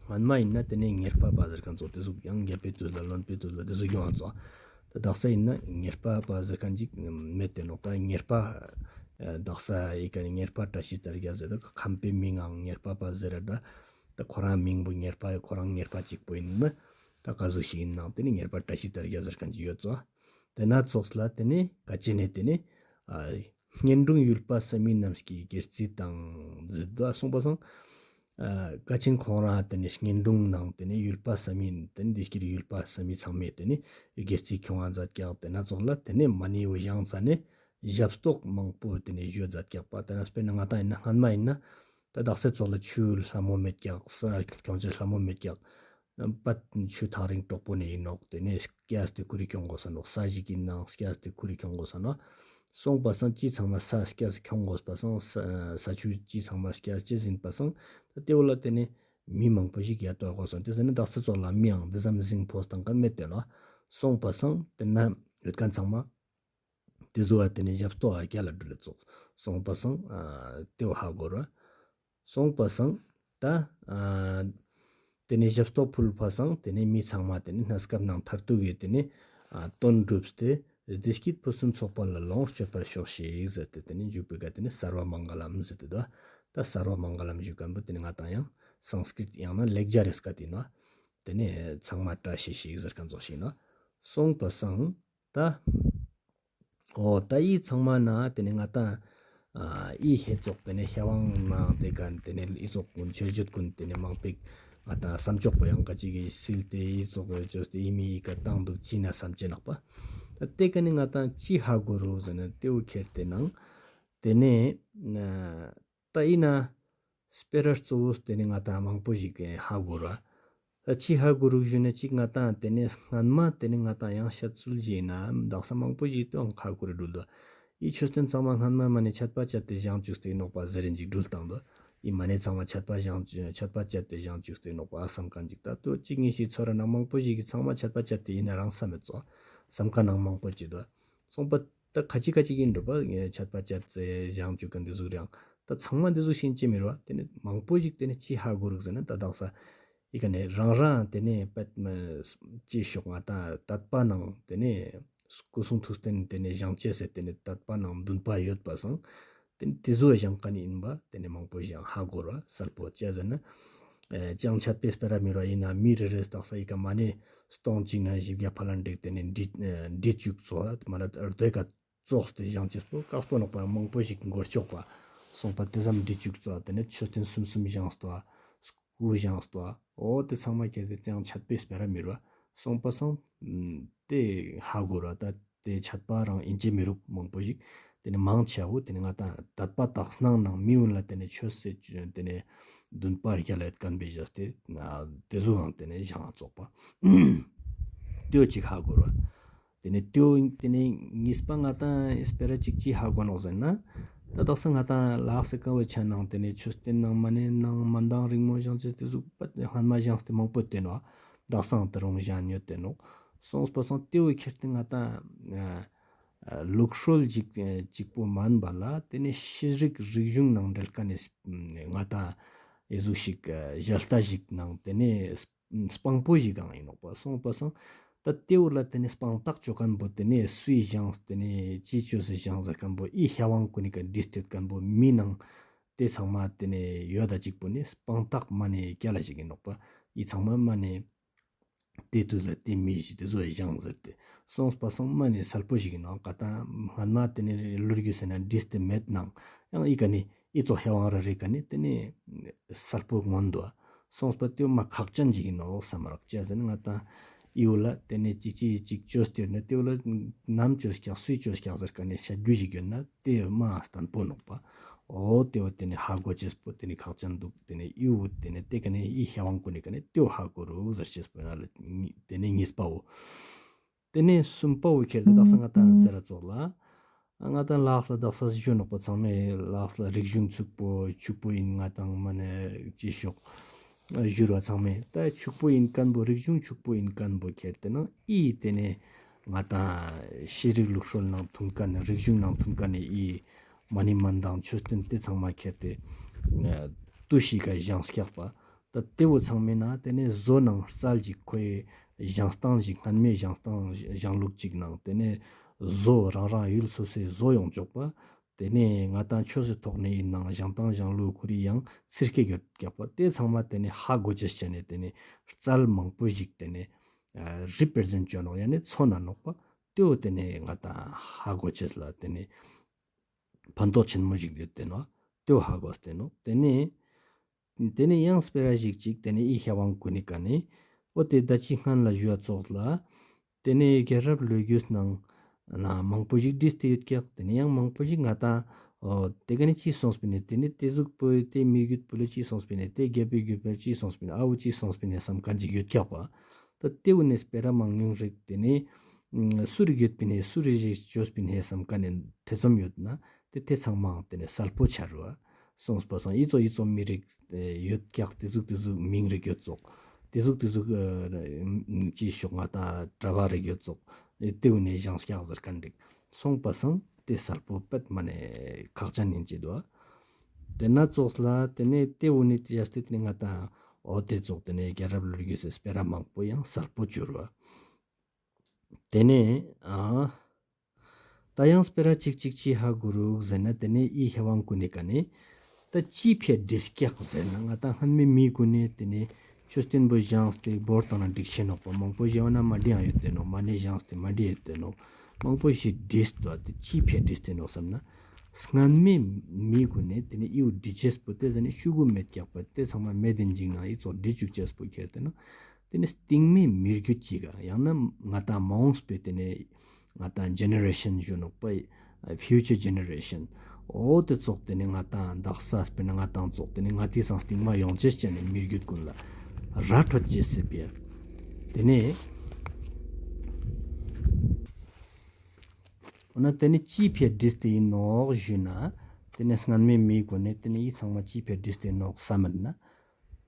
སྔན་མ་ཡིན་ན་དེ་ནས་ཉེར་པ་པ་ཟེར་མཁན་ཙོགས་དེ་ཟུག་ཡང་རྒྱལ་པོའི་དུས་ལ་བློན་པོའི་དུས་ལ་དེ་ཟུག་ཡོང་བ་ཙོགས། ད་དག་ས་ཡིན་ན་ཉེར་པ་པ་ཟེར་མཁན་ཅིག་མེད་དེ་ནོག་ད་ཉེར་པ་ཨ་དག་ས་ཡི་ཀ་ནས་ཉེར་པ་བཀྲ་ཤིས་དར་རྒྱས་ཟེར་ད་ཁམས་པའི་མིང་ངའང་ཉེར་པ་པ་ཟེར་ར་ད། ད་ཁོ་རང་མིང་པོ་ཉེར་པ་ཁོ་རང་ཉེར་པ་གཅིག་པོ་ཡིན་ན། ད་ག་ཟུག་ཞིག་ཡིན་ནའང་དེ་ནས་ཉེར་པ་བཀྲ་ཤིས་དར་རྒྱས་ཟེར་མཁན་ཅིག་ཡོད་ཙོག་དེ་ན་ཙོགས་ལ་དེ་ནས་ཀ་ཆེན་ནས་དེ་ནས་ཨ་གཉེན་དྲུང་ཡུལ་པ་བསམ་ཡས་རྣམས་ཀྱི་དགེ་རྩིས་དང་ཟེར་དོ་སོང་པ་སང་། ཨ་ཀ་ཆེན་ཁོང་རང་དེ་ནས་གཉེན་དྲུང་ནང་དེ་ནས་ཡུལ་པ་བསམ་ཡས་དེ་ནས་བདེ་སྐྱིད་ཡུལ་པ་བསམ་ཡས་ཚང་མས་དེ་ནས་དགེ་རྩིས་ཁྱོང་བ་མཛད་ཀྱག་དེ་ན་ཙོགས་ལ་དེ་ནས་མ་ཎི་བོ་བཞེངས་ཙ་ནས་ཞབས་ཏོག་མང་པོ་དེ་ནས་ཞུ་མཛད་ཀྱག་པ་དེ་ན་དཔེར་ན་ང་ཏང་ཡིན་ན་སྔན་མ་ཡིན་ན། ད་དག་ས་ཙོགས་ལ་ཆུ་ལྷ་མོ་མེད་ཀྱག། ས་ཁྱོང་ཅེས་ལྷ་མོ་མེད་ཀྱག། པད་ཆུ་ཐག་རིང་གྲོག་པོ་ནེ་ཨིན་ནོག། ཏེ་ནེ་སྐྱས་ཏེ་ཁུ་རི་ཁྱོང་གོས་ས་ནོག། ས་ཞིག་ཨིན་ནའང་སྐྱས་ཏེ་ཁུ་རི་ཁྱོང་གོས་ས་ནོག། སོང་པ་སང་ཅི་ཚང་མ་ས་སྐྱས་ཁྱོང་གོས་པ་སང་ས་ས་ཆུ་ཅི་ཚང་མ་སྐྱས་ཅེས་ཨིན་པ་སང་ད་ཏེ་བོ་ལ་ཏེ་ནེ་མི་མང་པོ་ཞིག་ཡ་ཏོ་གོས་སོང་། ཏེ་ཟ་ནེ་དག་ས་ཙོགས་ལ་མིའང་ཏེ་ཙམ་ཟིང་ཕོག་སྟངས་ཀ་མེད་ཏེ་ནོག། སོང་པ་སང་ཏེ་ན་ཡོད་ཁན་ཚང་མ་ཏེ་ཟུག་པ་ཏེ་ནེ་ཞབས་ཏོག་ཨར་རྒྱལ་ལ་འགྲུལ་ལ་ཙོགས། སོང་པ་སང་ཨ་ཏེ་བོ་ཧ་གོ་ར། སོང་པ་སང་ད་ཨ་ཏེ་ནེ་ཞབས་ཏོག་ཕུལ་པ་སང་ཏེ་ནེ་མི་ཚང་མ་ཏེ་ནེ་གནས་སྐབས་ནང་མཐར་ཐུག་གི་ཏེ་ནེ་ཨ་དོན་གྲུབ་སྟེ་བདེ་སྐྱིད་ཕུན་སུམ་ཚོགས་པ་ལ་ལོངས་སྤྱོད་པར་ཤོག་ཤིག་ཟེར་ཏེ་ཏེ་ནེ་འཇུག་པའི་ཀ་ཏེ་ནེ་སརྦ་མངྒ་ལམ་ཟེར་ཏེ་དོ། ད་སརྦ་མངྒ་ལམ་ཞུ་ཁན་བོ་ཏེ་ནེ་ང་ཏང་ཡང་སཾསྐྲྀཏ་ཡང་ན་ལེགས་སྦྱར་རེ་སྐད་ཏེ་ནོག། ཏེ་ནེ་ཚང་མ་བཀྲ་ཤིས་ཤིག་ཟེར་ཁན་ཙོགས་ཤིག་ནོག། སོང་པ་སང་ད་འོ་ད་འི་ཚང་མ་ན་ཏེ་ནེ་ང་ཏང་ཨ་འི་ཧེ་ཙོགས་ཏེ་ནེ་ཧེ་ཝང་ནང་ཏེ་ཀ་ཏེ་ནེ་འི་ཙོགས་གུན་ཆོས་བརྒྱུད་གུན་ཏེ་ནེ་མང་པོ་ང་ཏང་བསམ་ཆོག་པ་ཡང་ཀ་ཅིག་གི་སིལ་ཏེ་འི་ཙོགས་ཅོས་ཏེ་འི་མི་འི་ཀ་ཏང་དུག་ཅི་ན་བསམ་ཅེས་ནོག་པ། ད་ཏེ་ཀ་ནེ་ང་ཏང་ཅི་ཧ་གོ་རུག་ཟེར་ན་ཏེ་བོ་ཁྱེར་ཏེ་ནང་ཏེ་ནེ་ན་ད་འི་ན་སྤེ་ར་གཙོ་བོ་ཏེ་ནེ་ང་ཏང་མང་པོ་ཞིག་ཧ་གོ་ར། ད་ཅི་ཧ་གོ་རུག་ཞུ་ན་ཅིག་ང་ཏང་ཏེ་ནེ་སྔན་མ་ཏེ་ནེ་ང་ཏང་ཡང་བཤད་ཚུལ་ཞིག་ན་དག་ས་མང་པོ་ཞིག་ཏུ་ཧ་གོ་རུག་འགྲུལ་དོ། འི་མཆོད་རྟེན་ཚང་མ་སྔན་མ་མ་ནེ་ཆད་པ་བཅད་དེ་བཞེངས་བཅུག་སྟེ་ཨིན་ནོག་པ་ཟེར་རིན་ཅིག་འགྲུལ་བཏང་དོ། འི་མ་ནེ་ཚང་མ་ཆད་པ་བཞེངས་ཆད་པ་བཅད་དེ་བཞེངས་བཅུག་སྟེ་ཨིན་ནོག་པ་བསམ་ཁན་ཅིག་ད་ལྟོ་ཅིག་ཉིས་ཤིག་ཚོར་ར་ནང་མང་པོ་ཞིག་གི་ཚང་མ་ཆད་པ་བཅད་དེ་ཨིན་ན་རང་བསམ་མེད་ཙོགས་བསམ་ཁན་ནང་མང་པོ་ཅིག་དོ། སོང་པ་ད་ཁ་ཅིག་ཁ་ཅིག་ཨིན་འགྲོ་པ་ཆད་པ་བཅད་དེ་བཞེངས་བཅུག་ཁན་ཏེ་ཟུག་རེ་ཡང་ད་ཚང་མ་ཏེ་ཟུག་ཤིག་ཅི་མི་རུག་པ། ཏེ་ནེ་མང་པོ་ཞིག་ཏེ་ནེ་ཅི་ཧ་གོ་རུག་ཟེར་ན་ད་དག་ས་འི་ཀ་ནེ་རང་རང་ཏེ་ནེ་པད་མ་ཅི་ཤོག་ང་ཏང་དད་པ་ནང་ཏེ་ནེ་སྐུ་གསུང་ཐུགས་རྟེན་ཏེ་ནེ་བཞེངས་ཅེས་སི་ཏེ་ནེ་དད་པ་ནང་འདུན་པ་ཡོད་པ་སང་ཏེ་ནེ་ཏེ་ཟུག་བཞེངས་ཁན་ཨིན་པ་ཏེ་ནེ་མང་པོ་ཞིག་ཧ་གོ་ར་གསལ་པོ་ཅི་ཟེར་ན་ཅང་ཆད་པའི་སྤེ་ར་མི་རུག་པ། ཨིན་ན་མི་རེ་རེས་དག་ས་འི་ཀ་མ་ནེ་སྟོང་གཅིག་ན་བཞི་བརྒྱ་ཕ་ལན་འགྲིག་ཏེ་ནེ་འགྲིག་འགྲིག་བཅུག་ཙོགས་མ་ལ་རྡོའི་ཀ་ཙོགས་ཏེ་བཞེངས་ཅེས་པོ་ཀག་སྤོ་ནོག་པ་མང་པོ་ཞིག་མགོ་ལྕོག་པ། སོང་པ་ཏེ་ཙམ་འགྲིག་བཅུག་ཙོགས་ཏེ་ནེ་མཆོད་རྟེན་གསུམ་གསུམ་བཞེངས་ཏོ། སྐུ་བཞེངས་ཏོ། འོ་ཏེ་ཚང་མ་ཁྱེར་ཏེ་ཏེའང་ཆད་པའི་སྤེ་ར་མི་རུག་པ། སོང་པ་སང་ཏེ་ཧ་གོ་ར་ད་ཏེ་ཆད་པ་རང་ཨིན་ཅེས་མི་རུག་མང་པོ་ཞིག་ཏེ་ནེ་མང་ཆེ་བོ་ཏེ་ནེ་ང་ཏང་དད་པ་དག་སྣང་ནང་མི་གུན་ལ་ཏེ་ནེ་ཆོས་སི་ཏེ་ནེ་འདུན་པ་རྒྱལ་ལ་ཡོད་ཁན་བོ་བཞག་སྟེ་ཏེ་ཟུག་ཡང་ཏེ་ནེ་བཞེངས་ཙོགས་པ། ཏེ་བོ་ཅིག་ཧ་གོ་ར། ཏེ་ནེ་ཏེ་བོ་ཏེ་ནེ་ཉིས་པ་ང་ཏང་སྤེ་ར་ཅིག་ཅི་ཧ་གོ་ནོག་ཟེར་ན། ད་དག་ས་ང་ཏང་ལ་དྭགས་སི་ཀ་བོའི་ཆ་ནང་ཏེ་ནེ་མཆོད་རྟེན་ནང་མ་ནེ་ནང་མ་འདང་རིང་མོ་བཞེངས་ཅེས་ཏེ་ཟུག་པ་སྔན་མ་བཞེངས་ཏེ་མང་པོ་ཡོད་ཏེ་ནོག། དག་སའང་ཏེ་རུང་བཞེངས་ཡོད་ཏེ་ནོག། སོང་པ་སང་ཏེ་བོ་ཁྱེར་ཏེ་ང་ཏང་ལུགས་སྲོལ་ཅིག་ཅིག་པོ་མན་པ་ལ་ཏེ་ནེ་ཤེས་རིག་རིག་གཞུང་ནང་འབྲེལ་ཁན་ནི་ང་ཏང་ཨེ་ཟུག་ཞིག་ཞལ་ལྟ་ཞིག་ནང་ཏེ་ནེ་སྤང་པོ་ཞིག་ཡང་ཨིན་ནོག་པ། སོང་པ་སང་ད་ཏེ་བོ་ལ་ཏེ་ནེ་སྤང་ཐག་ཅོ་ཁན་བོ་ཏེ་ནེ་སུའི་བཞེངས་ཏེ་ནེ་ཅི་ཅོས་སེ་བཞེངས་ཟེར་ཁན་བོ་འི་ཧེ་ཝང་གུན་ནི་ཀ་བྲིས་ཏེ་ཡོད་ཁན་བོ་མི་ནང་ཏེ་ཚང་མ་ཏེ་ནེ་ཡོད་ད་ཅིག་པོ་ནེ་སྤང་ཐག་མ་ནེ་རྒྱལ་ལ་ཞིག་ཨིན་ནོག་པ། འི་ཚང་མ་མ་ནེ་ཏེ་དུས་ལ་ཏེ་མི་ཞིག་ཏེ་ཟུག་བཞེངས་ཟེར་ཏེ་སོང་པ་སང་མ་ནེ་གསལ་པོ་ཞིག་ཨིན་ནོག། ཀ་ཏང་སྔན་མ་ཏེ་ནེ་ལོ་རྒྱུས་ཟེར་ན་བྲིས་ཏེ་མེད་ནང་ཡང་འི་ཀ་ནེ་འི་ཙོགས་ཧེ་ཝང་རེ་རེ་ཀ་ནེ་ཏེ་ནེ་གསལ་པོ་མངོན་འདུག། སོང་པ་ཏེ་བོ་མ་ཁག་ཅན་ཞིག་ཨིན་ནོག་བསམ་རག་ཅི་ཟེར་ན་ང་ཏང་འི་བོ་ལ་ཏེ་ནེ་ཅི་ཅི་ཅིག་ཅོས་ཏེ་ཡོད་ན་ཏེ་བོ་ལ་ནམ་ཅོས་ཀྱག་སུའི་ཅོས་ཀྱག་ཟེར་ཁན་ནི་བཤད་རྒྱུ་ཞིག་ཡོད་ན་ཏེ་མ་བརྟན་པོ་ནོག་པ། འོ་ཏེ་བོ་ཏེ་ནེ་ཧ་གོ་ཅེས་པོ་ཏེ་ནེ་ཁག་ཅན་འདུག། ཏེ་ནེ་འི་བོ་ཏེ་ནེ་ཏེ་ཀ་ནེ་འི་ཧེ་ཝང་གུན་ནི་ཀ་ནེ་ཏེ་བོ་ཧ་གོ་རུག་ཟེར་ཅེས་པོ་ཡང་ལ་ཏེ་ནེ་ཉིས་པ་བོ། ཏེ་ནེ་སུམ་པ་བོ་ཁྱེར་ཏེ་དག་ས་ང་ཏང་ཟེར་ར་ཙོགས་ལ། ང་ཏང་ལ་དྭགས་ལ་དག་ས་ཞུ་ནོག་པ་ཚང་མས་ལ་དྭགས་ལ་རིག་གཞུང་ཕྱུག་པོ་ཕྱུག་པོ་ཨིན་ང་ཏང་མ་ནེ་ཅི་ཤོག་ཞུ་ར་ཚང་མས་ད་ཕྱུག་པོ་ཨིན་ཁན་བོ་རིག་གཞུང་ཕྱུག་པོ་ཨིན་ཁན་བོ་ཁྱེར་ཏེ་ནང་འི་ཏེ་ནེ་ང་ཏང་ཤེས་རིག་ལུགས་སྲོལ་ནང་མཐུན་ཁན་རིག་གཞུང་ནང་མཐུན་ཁན་ནི་འི་མ་ནེ་མ་འདང་མཆོད་རྟེན་ཏེ་ཚང་མ་ཁྱེར་ཏེ་ཏུས་ཤིག་ག་བཞེངས་ཀྱག་པ། ད་ཏེ་བོ་ཚང་མའི་ནང་ཏེ་ནེ་བཟོ་ནང་རྩལ་ཞིག་ཁོའི་བཞེངས་སྟངས་ཞིག་སྔན་མའི་བཞེངས་སྟངས་བཞེངས་ལུགས་ཅིག་ནང་ཏེ་ནེ་བཟོ་རང་རང་ཡུལ་སོ་སོའི་བཟོ་ཡོང་ཆོག་པ། ཏེ་ནེ་ང་ཏང་ཆོས་སི་ཐོག་ནེ་ཨིན་ནང་བཞེངས་སྟངས་བཞེངས་ལུགས་ཁོ་རི་ཡང་ཚིར་ཁེ་ཡོད་ཀྱག་པ། ཏེ་ཚང་མ་ཏེ་ནེ་ཧ་གོ་ཅེས་ཅན་ནེ་ཏེ་ནེ་རྩལ་མང་པོ་ཞིག་ཏེ་ནེ་རི་པེར་ཟེན་ཅོ་ནོག་ཡང་ན་མཚོན་ན་ནོག་པ། ཏེ་བོ་ཏེ་ནེ་ང་ཏང་ཧ་གོ་ཅེས་ལ་ཏེ་ནེ་ཕན་ཐོགས་ཆེན་མོ་ཞིག་ཡོད་ཏེ་ནོག། ཏེ་བོ་ཧ་གོ་སྟེ་ནོག། ཏེ་ནེ་ཏེ་ནེ་ཡང་སྤེ་ར་ཞིག་ཅིག་ཏེ་ནེ་འི་ཧེ་ཝང་གུན་ནི་ཀ་ནེ་འོ་ཏེ་ད་ཅི་སྔན་ལ་ཞུ་བ་ཙོགས་ལ་ཏེ་ནེ་རྒྱལ་རབས་ལོ་རྒྱུས་ནང་ན་མང་པོ་ཞིག་བྲིས་ཏེ་ཡོད་ཀྱག། ཏེ་ནེ་ཡང་མང་པོ་ཞིག་ང་ཏང་ འོ་དེ་ཀ་ནེ་ཅི་སོང་སྤེ་ནེ་དེ་ནེ་དེ་ཟུག་པོ་དེ་མི་རྒྱུད་པོ་ལ་ཅི་སོང་སྤེ་ནེ་དེ་རྒྱལ་པོའི་རྒྱུད་པོ་ལ་ཅི་སོང་སྤེ་ནེ་ཨ་བོ་ཅི་སོང་སྤེ་ནེ་བསམ་མཁན་ཅིག་ཡོད་ཀྱག་པ། ད་དེ་བོ་ནེ་སྤེ་ར་མང་ཉུང་རིག་དེ་ནེ་སུ་རིག་ཡོད་སྤེ་ནེ་སུ་རིག་ཅིག་ཅོས་སྤེ་ནེ་བསམ་མཁན་ནི་ཐེ་ཚོམ་ཡོད་ན་དེ་དེ་ཚང་མ་དེ་ནེ་གསལ་པོ་ཆ་རུ་བ། སོང་སྤ་སང་ཨི་ཙོགས་ཨི་ཙོགས་མི་རིག་ཡོད་ཀྱག་དེ་ཟུག་དེ་ཟུག་མིང་རིག་ཡོད་ཙོགས། དེ་ཟུག་དེ་ཟུག་ཅི་ཤོག་ང་ད་གྲྭ་པ་རིག་ཡོད་ཙོགས། དེ་བོ་ནེ་བཞེངས་ཀྱག་ཟེར་མཁན་རིག་སོང་སྤ་སང་དེ་གསལ་པོ་པད་མ་ནེ་ཁག་ཅན་ཡིན་ཅི་དོ། དེ་ན་ཙོགས་ལ་དེ་ནེ་དེ་བོ་ནེ་ཡ་སྟེ་དེ་ནེ་ང་ད་འོ་དེ་ཙོགས་དེ་ནེ་རྒྱལ་རབས་ལོ་རྒྱུས་སི་སྤེ་ར་མང་པོ་ཡང་གསལ་པོ་གྱུར་བ། དེ་ནེ་ཨ་ད་ཡང་སྤེ་ར་ཅིག་ཅིག་ཅི་ཧ་གོ་རུག་ཟེར་ན་དེ་ནེ་ཨི་ཧེ་ཝང་གུན་ནི་ཀ་ནེ་ད་ཅི་ཕིའ་བྲིས་ཀྱག་ཟེར་ན་ང་ད་སྔན་མེ་མི་གུན་ནེ་དེ་ནེ་མཆོད་རྟེན་པོ་བཞེངས་ཏེ་བོར་བཏང་ན་འགྲིག་ཤེས་ནོག་པ། མང་པོ་བཞེངས་ན་མ་འགྲིག་ཡང་ཡོད་དེ་ནོག། མ་ནེ་བཞེངས་ཏེ་མ་འགྲིག་ཡོད་དེ་ནོག། མང་པོ་ཞིག་བྲིས་ཏོ། དེ་ཅི་ཕིའ་བྲིས་ཏེ་ནོག་བསམ་ན། སྔན་མེ་མི་གུན་ནེ་དེ་ནེ་ཨི་བོ་བྲི་ཅེས་པོ་དེ་ཟ་ནེ་ཤུ་གུ་མེད་ཀྱག་པ། དེ་ཚང་མ་མེད་དེ་འཇིག་ན་ཨི་ཙོགས་བྲི་བཅུག་ཅེས་པོ་ཁྱེར་ཏེ་ན་དེ་ནེ་སྟིང་མེ་མི་རྒྱུད་ཅིག་ག་ཡང་ན་ང་ད་མ་འོངས་པའི་དེ་ནེ་ང་ད་ཇེ་ནེ་རེ་ཤན་ཞུ་ནོག་པ། ཕིའུ་ཅར་ཇེ་ནེ་རེ་ཤན། འོ་དེ་ཙོགས་དེ་ནེ་ང་ད་དག་ས་སྤེར་ན་ང་ད་ཙོགས་དེ་ནེ་ང་ཏི་སང་སྟིང་མ་ཡོང་ཅེས་ཅན་ནི་མི་རྒྱུད་གུན་ལ་ར་འཕྲོད་ཅེས་སི་ཕིའ། དེ་ནེ་འོ་ན་དེ་ནེ་ཅི་ཕིའ་བྲིས་ཏེ་ཡིན་ནོག་ཞུས་ན། དེ་ནེ་སྔན་མེ་མི་གུན་ནེ་དེ་ནེ་ཨི་ཚང་མ་ཅི་ཕིའ་བྲིས་ཏེ་ནོག་བསམ་མེད་ན།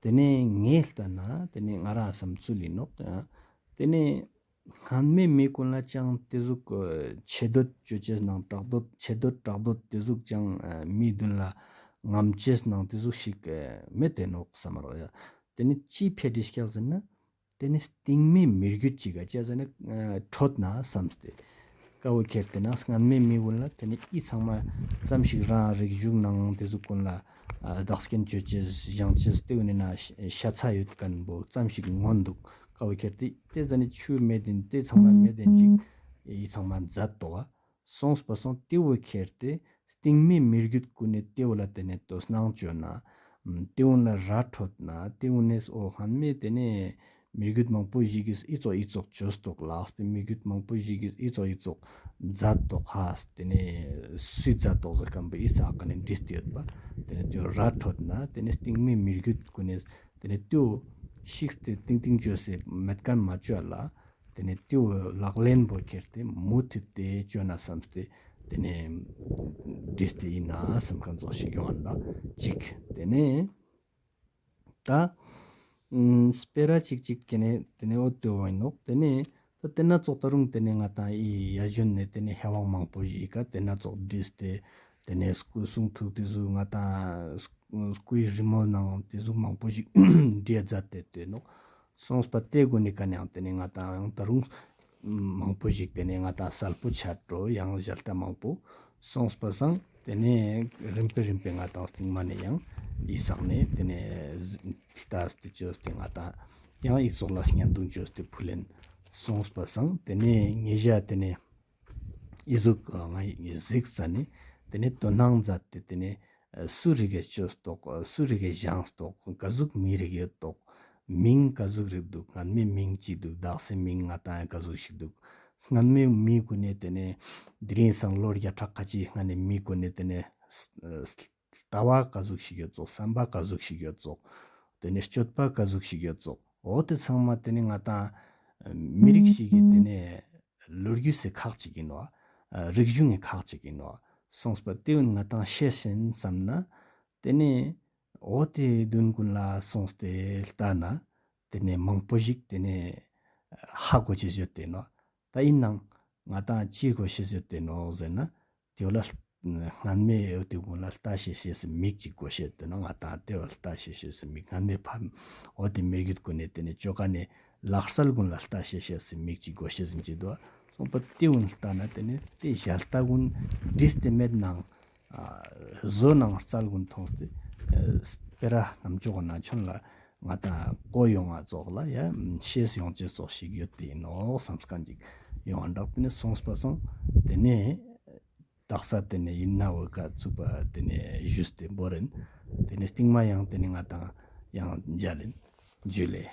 དེ་ནེ་ངས་ལྟ་ན་དེ་ནེ་ང་རང་བསམ་ཚུལ་ཡིན་ནོག། དེ་ནེ་སྔན་མེ་མི་གུན་ལ་ཅང་དེ་ཟུག་ཆེ་འདོད་ཅོ་ཅེས་ནང་གྲགས་འདོད་ཆེ་འདོད་གྲགས་འདོད་དེ་ཟུག་ཅང་མི་དུན་ལ་ངམ་ཅེས་ནང་དེ་ཟུག་ཞིག་མེད་དེ་ནོག་བསམ་མ་རག་ཡ། དེ་ནེ་ཅི་ཕིའ་བྲིས་ཀྱག་ཟེར་ན། དེ་ནེ་སྟིང་མེ་མི་རྒྱུད་ཅིག་ག་ཅི་ཟ་ནེ་འཕྲོད་ན་བསམ་སྟེ། ཀ་བོ་ཁྱེར་ཏེ་ན་སྔན་མེ་མི་གུན་ལ་དེ་ནེ་ཨི་ཚང་མ་ཙམ་ཞིག་རང་རིག་གཞུང་ནང་དེ་ཟུག་གུན་ལ་བདག་རྐྱེན་ཅོ་ཅེས་བཞེངས་ཅེས་དེ་བོ་ནེ་ན་ཤ་ཚ་ཡོད་མཁན་པོ་ཙམ་ཞིག་མངོན་འདུག། ཀ་བོ་ཁྱེར་ཏེ་དེ་ཟ་ནེ་ཆུ་མེད་དེ་དེ་ཚང་མ་མེད་དེ་ཅིག་ཨི་ཚང་མ་མཛད་དོ་བ། སོང་སྤ་སང་དེ་བོ་ཁྱེར་ཏེ་སྟིང་མེ་མི་རྒྱུད་གུན་ནེ་དེ་བོ་ལ་དེ་ནེ་དོ་སྣང་ཅོ་ན། དེ་བོ་ལ་ར་འཕྲོད་ན་དེ་བོ་ནེ་འོ་སྔན་མེ་དེ་ནེ་མི་རྒྱུད་མང་པོ་ཞིག་གིས་ཨི་ཙོགས་ཨི་ཙོགས་ཅོས་ཏོག་ལགས་པའི་མི་རྒྱུད་མང་པོ་ཞིག་གིས་ཨི་ཙོགས་ཨི་ཙོགས་མཛད་ཏོག་ཧ་དེ་ནེ་སུས་མཛད་ཏོག་ཟེར་མཁན་པོ་ཨི་ཙོགས་ཀ་ནེ་བྲིས་ཏེ་ཡོད་པ། དེ་ནེ་དེ་བོ་ར་འཕྲོད་ན་དེ་ནེ་སྟིང་མེ་མི་རྒྱུད་གུན་ནེ་དེ་ནེ་དེ་བོ་ཤིགས་ཏེ་ཏིང་ཏིང་ཅོས་སེ་མེད་མཁན་མ་ཅོ་ལ། དེ་ནེ་དེ་བོ་ལག་ལེན་པོ་ཁྱེར་ཏེ་མུ་མཐུད་དེ་ཅོ་ན་བསམ་སྟེ་དེ་ནེ་བྲིས་ཏེ་ཡིན་ན་བསམ་མཁན་ཙོགས་ཤིག་ཡོང་ང་ལ་ཅིག། དེ་ནེ་ད་ཨུམ་སྤེ་ར་ཅིག་ཅིག་གི་ནེ་དེ་ནེ་འོ་དེ་བོ་ཡིན་ནོག། དེ་ནེ་ད་དེ་ན་ཙོགས་ད་རུང་དེ་ནེ་ང་ད་ཨི་ཡ་ཞུན་ནེ་དེ་ནེ་ཧེ་ཝང་མང་པོ་ཞིག་ག་དེ་ན་ཙོགས་བྲིས་ཏེ་དེ་ནེ་སྐུ་གསུང་ཐུགས་དེ་ཟུག་ང་ད་སྐུའི་རི་མོ་ནང་དེ་ཟུག་མང་པོ་ཞིག་བྲིའ་མཛད་དེ་དེ་ནོག། སོང་སྤ་དེ་གུན་ནི་ཀ་ནེ་ཡང་དེ་ནེ་ང་ད་ཡང་ད་རུང་མང་པོ་ཞིག་དེ་ནེ་ང་ད་གསལ་པོ་ཆ་འགྲོ་ཡང་ཞལ་ལྟ་མང་པོ་སོང་སྤ་སང་དེ་ནེ་རིམ་པེ་རིམ་པེ་ང་ད་སྟིང་མ་ནེ་ཡང་ཨི་སང་ནེ་དེ་ནེ་ལྟ་སྟེ་ཅོས་ཏེ་ང་ད་ཡང་ཨི་ཙོགས་ལ་བརྙན་ཐུང་ཅོས་ཏེ་ཕུལ་ལེན་སོང་སྤ་སང་དེ་ནེ་ཉེ་ཞ་དེ་ནེ་ཨི་ཟུག་ང་ཡི་གཟིགས་ཙ་ནེ་དེ་ནེ་དོ་སྣང་མཛད་དེ་དེ་ནེ་སུ་རིག་གེ་ཅོས་ཏོག་སུ་རིག་གེ་བཞེངས་ཏོག་ག་ཟུག་མི་རིག་ཡོད་ཏོག་མིང་ག་ཟུག་རིག་འདུག། སྔན་མེ་མིང་ཅི་འདུག། དག་སའི་མིང་ང་ད་ག་ཟུག་ཞིག་འདུག། སྔན་མེ་མི་གུན་ནེ་དེ་ནེ་དེ་རིང་སང་ལོ་བརྒྱ་ཕྲག་ཁ་ཅིག་སྔ་ནེ་མི་གུན་ནེ་དེ་ནེ་ལྟ་བ་ག་ཟུག་ཞིག་ཡོད་ཙོག། བསམ་པ་ག་ཟུག་ཞིག་ཡོད་ཙོག། དེ་ནེ་སྤྱོད་པ་ག་ཟུག་ཞིག་ཡོད་ཙོག། འོ་དེ་ཚང་མ་དེ་ནེ་ང་ད་མི་རིགས་ཤིག་གི་དེ་ནེ་ལོ་རྒྱུས་སི་ཁག་ཅིག་ཡིན་ནོག། རིག་གཞུང་གི་ཁག་ཅིག་ཡིན་ནོག། སོང་སྤ་དེ་བོ་ང་ད་ཤེས་ཤིན་བསམ་ན་དེ་ནེ་འོ་དེ་དུན་གུན་ལ་སོང་སྟེ་ལྟ་ན་དེ་ནེ་མང་པོ་ཞིག་དེ་ནེ་ཧ་གོ་ཅེས་ཡོད་དེ་ནོག། ད་ཡིན་ནའང་ང་ད་ཅི་གོ་ཤེས་ཡོད་དེ་ནོག་ཟེར་ན། དེ་བོ་ལ་སྔན་མེ་འོ་དེ་གུན་ལ་ལྟ་ཤེས་ཤེས་སི་མིག་ཅིག་གོ་ཤེས་དེ་ནོག། ང་ད་དེ་བོ་ལ་ལྟ་ཤེས་ཤེས་སི་མིག་སྔན་མེ་ཕམ་འོ་དེ་མི་རྒྱུད་གུན་ནེ་དེ་ནེ་ཅོ་ཀ་ནེ་ལག་རྩལ་གུན་ལ་ལྟ་ཤེས་ཤེས་སི་མིག་ཅིག་གོ་ཤེས་ཟིན་ཅི་དོ། སོང་སྤ་དེ་གུན་ལྟ་ན་དེ་ནེ་དེ་ཞལ་ལྟ་གུན་བྲིས་ཏེ་མེད་ནའང་བཟོ་ནང་རྩལ་གུན་མཐོང་སྟེ་སྤེ་ར་རྣམ་ཅོག་གི་ན་ཆུན་ལ་ང་ད་གོ་ཡོང་ང་ཙོགས་ལ་ཡ་ཤེས་ཡོང་ཅེས་ཙོགས་ཤིག་ཡོད་དེ་ཡིན་ནོག་བསམ་མཁན་ཅིག་ཡོང་ང་འདུག། དེ་ནེ་སོང་སྤ་སང་དེ་ནེ་དག་ས་དེ་ནེ་ཡིན་ན་འོ་ཀ་ཚུགས་པ་དེ་ནེ་ཞུས་ཏེ་བོར་ཡིན། དེ་ནེ་སྟིང་མ་ཡང་དེ་ནེ་ང་ད་ཡང་མཇལ་ཡིན། ཇུ་ལེ།